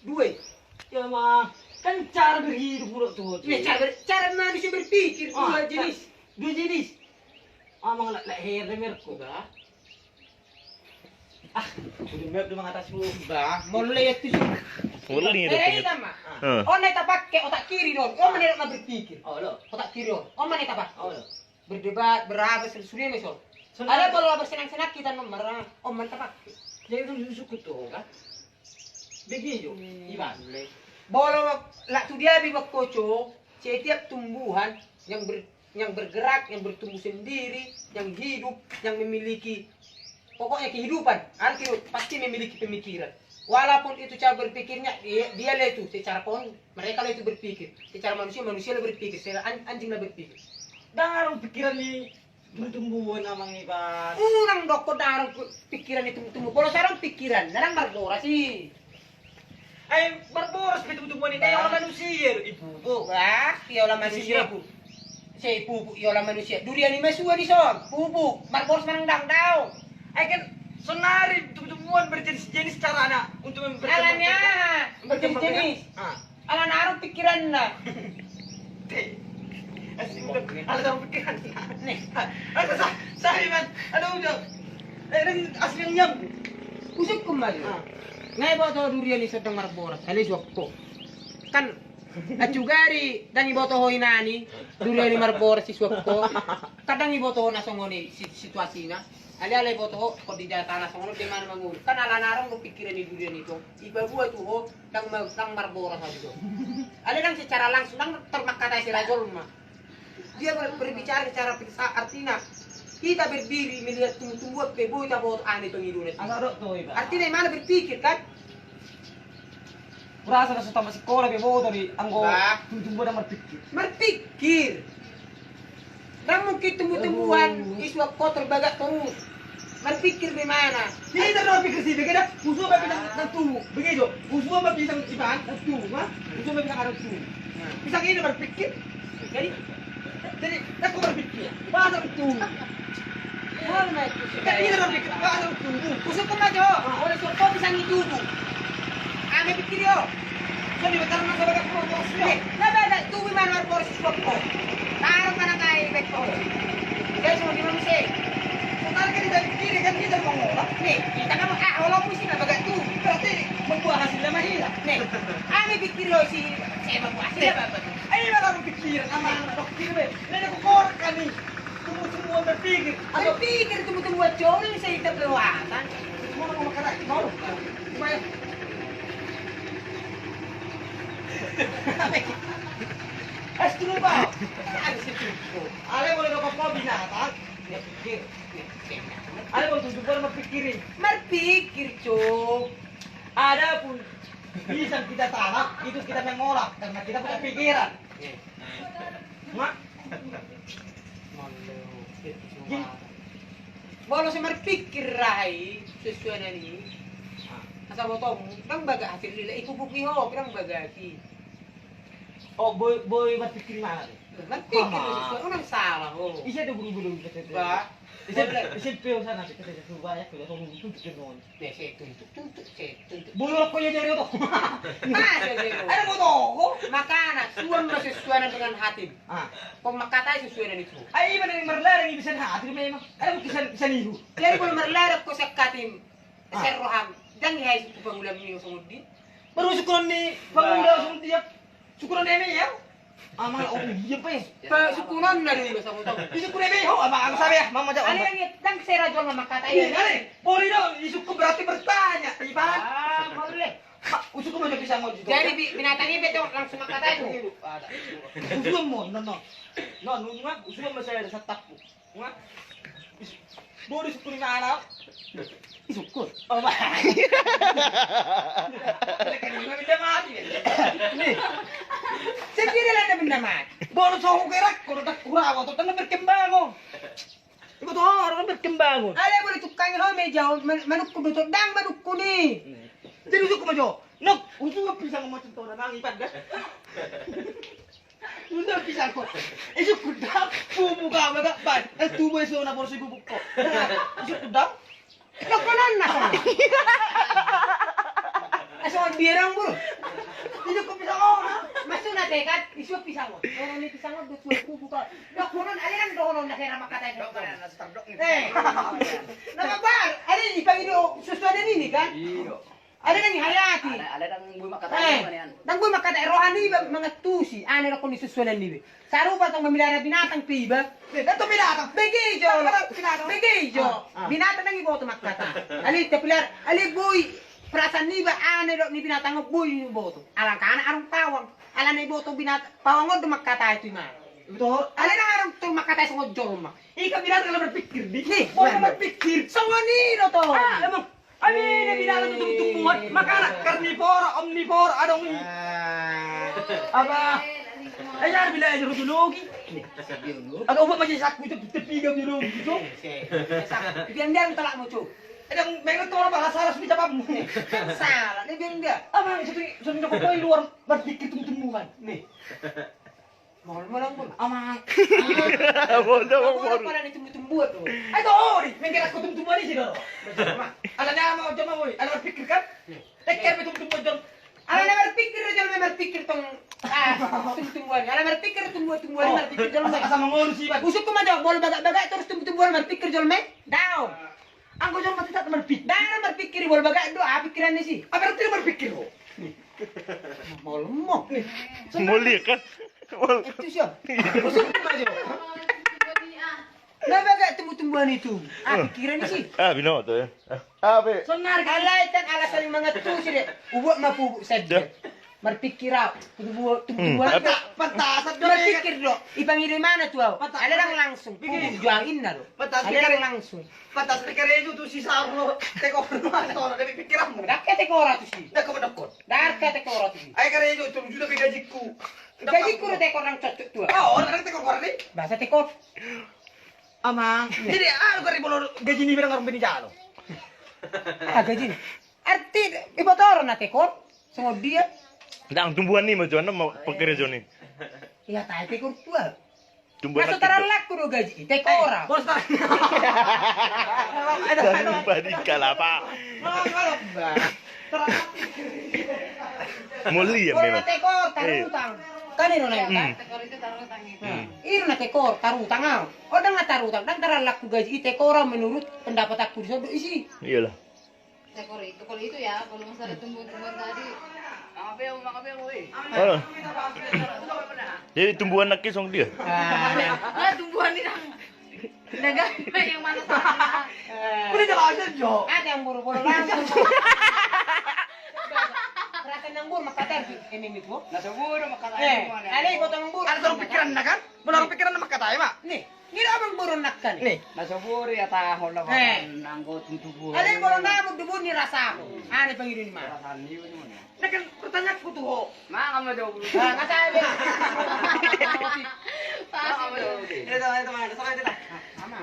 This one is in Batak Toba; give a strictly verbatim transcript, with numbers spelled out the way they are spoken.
Dua i. Ya, Mang. Kan cara berhidup mulu tuh. Cara ber-, cara manusia berpikir, dua jenis. Dua jenis. Amang, lak, lak heran merko. Bah. Ah, udah mep dia mengatas lu. Bah, mau lu lihat tuh. Mau lu lihat. Eh, ini sama. On na tapake otak kiri do on. On ma na berpikir. Oh, lo. Otak kiri on. On ma na tapake. Oh, lo. Berdebat, berapa, seluruhnya meso. Ada kalau bersenang-senang kita nomor. On ma na tapake. Jadi itu suku tuh, kan? Begitu, Iban. Bolo lak tu dia bi bakkoco, setiap tumbuhan yang ber-, yang bergerak, yang bertumbuh sendiri, yang hidup, yang memiliki, pokoknya kehidupan, arti pasti memiliki pemikiran. Walaupun itu cara berpikirnya, dia, dia lah itu secara pohon, mereka lah itu berpikir. Secara manusia, manusia lah berpikir. Secara an-, anjing lah berpikir. Dalam pikiran ni tumbuh-tumbuhan, Amang Iban. Unang dokkon dang adong pikiran ni tumbuh-tumbuh. Bolo sai adong pikiran, na dang marboras i. Ai marboras pe tumbuh-tumbuhan i, na iola manusia do i, pupuk. Bah, iola manusia. Pupuk. Sai pupuk iola manusia. Durian i ma sua dison, pupuk. Marboras manang dang, daong. Ai kan sonari tumbuh-tumbuhan berjenis-jenis carana untuk mem-, berkembang biak. Alana berjenis-jenis. Ah. Alana adong pikiranna. Te. Asing, alana adong pikiranna. Nih. Aduh, sa-, sa-, Iban. Aduh, udah. Eh, ini asli yang nyam. Usungkun ma jo. Ah. Nga iboto ho durian i so dang marboras, alai suan ho. Kan, acu gari, dang iboto ho inana i, durian i marboras i suan ho. Kan dang iboto ho na songon i si-, situasina. Alai, alai iboto ho, kondisi tanah songon on, dia mana mangolu. Kan alana adong do pikiran ni durian i tong. Ipaboa tu ho, dang ma-, dang marboras adu do. Alai dang secara langsung, dang termakatai sira jolma. Dia ber-, berbicara secara filsa-, artina, kita berdiri melihat tumbuh-tumbuhan pe boi taboto aha na tong i do na. Artina i mana berpikir, kan? Kurasa na so tamat sikola pe boto do i anggo tumbuh-tumbuhan dang marpikir. Marpikir. Dang mungkin tumbuh-tumbuhan i suan ho terbagak torus. Marpikir do i mana. Hita do marpikir si, bege da. Husua ma pisang dang tubu. Bege jo. Husua ma pisang, Iban, dang tubu, ha? Husua ma pisang dang tubu. Pisang i do marpikir. Jadi, jadi, dang ho marpikir. Pisang dang tubu. Kan hita do marpikir, pisang dang tubu. Usungkun ma jo. Olo suan ho pisang i tubu. Aha ma pikir i ho? Kan di batara na sabaga pro bos. Nih, na bagak tubu i mana marboras i suan ho. Taruh mana ngai back ho. Dia suruh di mana sih? Sekarang kan kita pikir kan kita mau ngolak. Nih, kita kan, ah, walaupun sih na bagak tubu. Berarti membuat hasilnya mah hilang. Nih, aha ma pikir i ho si, saya membuat hasilnya apa tuh? Ayo, baru pikir, aman, pikir be. Ini ada kukorek kami. Tumbuh-tumbuhan berpikir. Berpikir tumbuh-tumbuhan, cowok ini saya hitam lewatan. Mau, mau makan, mau. Lumayan. Es dulu, Pak. Ada situ. Ale boleh rokok kau binatang. Dia pikir. Ale boleh tujuh bulan berpikirin. Berpikir, Cuk. Adapun bisa kita tanam, itu kita mengolah karena kita punya pikiran. Mak. Molo so marpikir raha i, sesuai na ni. Asa botomu, dang bagak hasil lila, i pupuk i ho, dang bagak i. Oh, boi, boi marpikir mana tu? Marpikir sesuai, unang salah ho. Ise do guru-guru kata itu? Ba. Ise, ise peo sana, kata itu, banyak tu, atau guru tu, tu, tu, tu. Be, sai tuntuk, tuntuk, sai tuntuk. Bolok ko ya jari oto. Masa jari oto? Ada moto ko? Makana, suan ma sesuai dengan hatim. Ah. Pemakatai sesuai dengan itu. Ai, mana yang marlarang, bisa hatim memang. Ada mungkin bisa, bisa nihu. Jadi, kalau marlarang ko sian hatim, sian roham. Dang i hai suku pangula ni songon dia. Baru suku ni pangula songon dia. Suku ni eme ya? Amang, oh, iya, pe. Pe, sukunan na dulu sama tau. Di suku ni eme, ho, amang, amang sabe ya, mama jawab. Ada yang dang saya rajol mama kata ini. Iya, boleh dong, di suku berarti bertanya, Iban. Ah, boleh. Usuk ko ma jo pisang on. Jadi, bi-, binatang i pe tong langsung makatai tu. Usuk ma, non, non. Non, usuk ma, usuk ma saya ada satapku. Wah. Boleh sukun mana? Sukun. Oh, bah. Nih. Sendiri lah, benda mati. Baru so hugerak, kalau tak kurang, atau tengah berkembang, oh. Ibu tuh orang berkembang. Ale, boleh tukang ho meja, man-, manukku do tondang, manukku ni. Jadi usuk ma jo. Nok, usuk ma pisang macam tu orang nang ipat dah. Usuk ma pisang ko. Isuk kudang, bubu ka, bagak ban. Eh, tubu isu na porsi bubu ko. Isuk kudang. Nok, kanan na. Asal dia dong, Bro. Ini kok pisang on, ha? Masuk na tekat, isu pisang on. Dohonon ni pisang on, dua puluh buka. Dohonon, ale kan dohonon na hera mangkatai. Dok, mana na start dok ni. Eh. Nama bar, ale di pagi do susuanan ini kan? Iya. Ale kan hayati. Ale, ale kan bui mangkatai. Eh, mana, An? Dan bui mangkatai roha niba mangantusi, ane rokon ni susuanan niba. Sarupa tong mamilara binatang pe iba. Eh, kan tong binatang. Bege jo. Kan binatang. Bege jo. Ah, ah. Binatang ndang iboto mangkata. Ale tapilara, ale boi perasaan niba ane dok ni binatang on boi iboto. Alangkana adong pawang. Alana iboto binat-, pawang on do mangkatai tu ima. Betul. Ale ndang adong tu mangkatai songon jolma. Ika binatang ala berpikir di. Nih, bola berpikir. Songon i do to. Ah, emang. Ai, na binatang tu tumbutumbuan, makana karnivora, omnivora, adong i. Ah. Apa? Ai, ya, bila aja biologi. Agak ubat masih saku itu, tepi ga biologi itu. Biang-biang talakmu, Cok. Ada main tu orang bahasa salah, sudah jawabmu. Salah, dia biang dia. Apa yang satu, satu kau di luar berpikir tumbuh-tumbuhan. Nih. Mol, mol, mol. Amang. Mol, mol, mol. Mol, mol, ada tumbuh-tumbuhan tuh. Ai, tuh, ori, minggir aku tumbuh-tumbuhan di sini, loh. Ala ni ama, jama, woi. Ala berpikir, kan? Teker, tumbuh-tumbuhan, Jon. Ala na berpikir, Jon, berpikir, tong. Ah, tumbuh-tumbuhan. Ala berpikir, tumbuh-tumbuhan, berpikir, Jon. Asa, asa mangolu sih, Bang. Usuk tu ma, Jon, mol bagak-bagak, terus tumbuh-tumbuhan, berpikir, Jon, me. Daong. Anggo jolma tetap marpikir. Ndang marpikir i, molo bagak do, aha pikiranna i? Apa arti marpikir ho? Molo mo. Molo i kan? Molo. Itu sia. Usuk ma jo. Na bagak tumbuh-tumbuhan itu. Aha pikiranna i? Ah, binoto ya. Ah, be. Alai kan ala saling mangantusi de. Ubuat ma pubuk sadia. Marpikir au, tumbuh-tumbuhan. Hmm, pantasan do. Marpikir do, i pangirimana tu au. Pantasan. Ala ndang langsung, pubuk juang inna do. Pantasan. Ala ndang langsung. Pantasan karejo tu si Sarno, tekor do, ala na pikiranmu. Ndang ke tekora tu si. Ndang ke mandokon. Ndang ke tekora tu si. Ai karejo, tolu juta pe gajingku. Gajingku do tekor ndang cocok tu au. Ah, orang tekor, orang ni. Bahasa tekor. Amang. Jadi, ah, lu kari bolo gaji ni bilang orang bini jalo. Ah, gaji ni. Arti, iboto orang na tekor. Songon dia. Ndang tumbuhan ni ma jo, na ma pangkarejo ni. Iya, tai tekor tua. Tumbuhan. Masa tarallakku do gaji, tekora. Bos, tar-, Tanpa di kalapa. Mulia memang. Tekor, tarutang. Kan iro na. Hmm. Tekor itu tarutang itu. Hmm. Iro na tekor, tarutang au. O ndang na tarutang, ndang tarallakku gaji, tekora menurut pendapatanku di sodo isi. Iyalah. Tekor itu, kalau itu ya, kalau masalah tumbuh-tumbuhan tadi. Apa yang, apa yang, weh? Oh. Jadi tumbuhan na ke songon dia? Ah. Nah, tumbuhan ini. Dagang yang mana salah? Udah jelasin, Jo. Ada yang buru-buru langsung. Perasaan yang buru maka tadi ini, ini, Bu. Nah, seburu maka tadi. Eh, ada yang potong buru. Ada satu pikiran, nah, kan? Benar pikiran maka tadi, Mak. Nih. Ngira abang boru nangkin. Nih. Na so boru ya tahu lah. Eh. Nanggo tutu boru. Ale boru namu dubur ni rasa. Ane pangido ni ma. Rasa ni mana? Nah kan pertanyaanku tu ho. Manga ma do. Nah, kata be. Pasti do. Itu, itu mana? Sama itu dah. Sama.